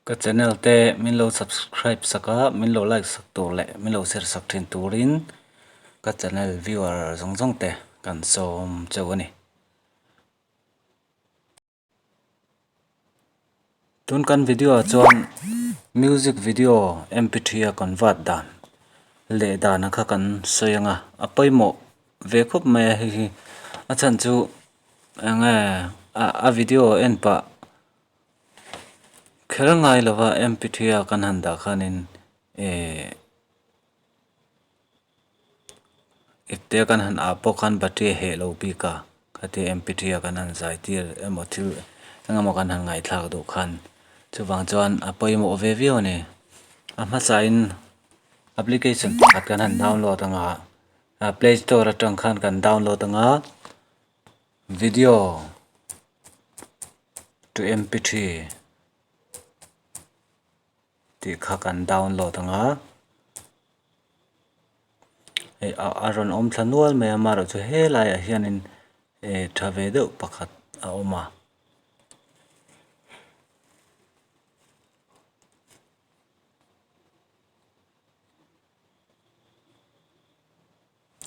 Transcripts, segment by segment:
Ka channel te min lo subscribe sak a, min lo like sak tur leh min lo share sak thin turin ka channel viewer zawng zawng te kan sawm cheu a ni. Tun kan video ah chuan music video mp3 a convert dan leh dan kha kan sawi ang a, a pawimawh ve khawp mai a hei hi a chhan chu eng nge a video en pah Kher ngai lova mp3 a kan han dah khanin ehh ipte kan han ah pawh khan battery a heh lo bik a, khatia mp3 a kan han zai tir emaw thil eng emaw kan han ngaihthlak duh khan chuvang chuan a pawimawh ve viau a ni. A hmasain application pakhat kan han download ang a, play store atang khan kan download ang a video. To mp3 tih kha kan download ang a, hei a rawn awm thla nual mai a amaherawhchu chu helaiah hianin eh tha ve deuh pakhat a awm a.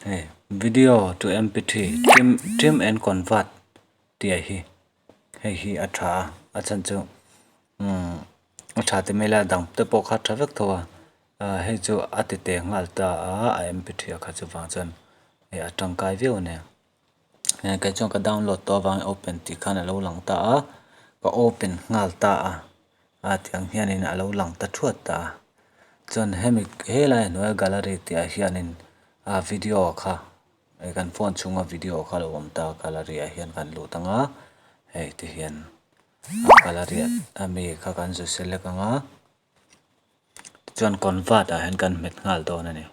Hei video to mp3 trim trim and convert tih ah hi hei hi a tha a a chhan chu umm a tha ti mai ila dang te pawh kha a tha vek tho a ah hei chu a ti teh nghal ta a a mp3 ah kha chuvang chuan hei a tangkai viau a ni hei kei chuan ka download tawh avangin open tih khan a lo lang ta a ka open nghal ta a. A tiang hianin a lo lang ta thuat ta a, chuan hemi helai hnuaia gallery tih ah hianin a video kha eh kan phone chhunga video kha a lo awm ta a gallery ah hian kan lut ang a hei ti hian a gallery ah ami kha kan zu select ang a tichuan convert ah hian kan hmet nghal dawn a ni.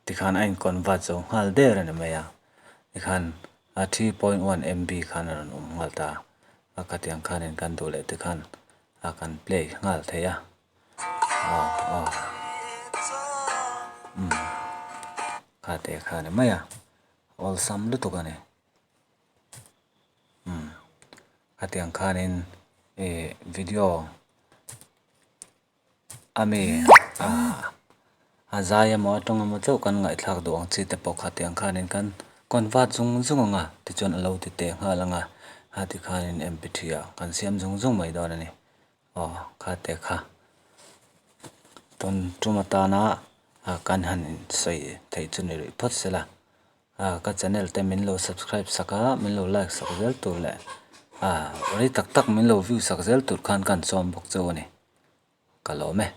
Tikhan a in convert zo nghal der a ni mai a, tikhan a 3.1 MB khan a rawn awm nghal ta a, khatiang khanin kan duh leh tikhan a kan play nghal thei a, aw aw umm kha te kha a ni mai a, awlsam lutuk a ni umm khatiang khanin ih video. A mi a zai emaw a tawng emaw chauh kan ngaihthlak duh ang chi te pawh kha tiang khanin kan convert zung zung ang a tichuan a lo ti teh nghal ang a a ti khanin mp3 ah kan siam zung zung mai dawn a ni aw kha te kha tawn tum atana kan han sawi theih chu ni rih phawt sela ka channel te min lo subscribe sak a min lo like sak zel tur leh rei tak tak min lo view sak zel tur khan kan sawm bawk chauh a ni. Ka lawm e.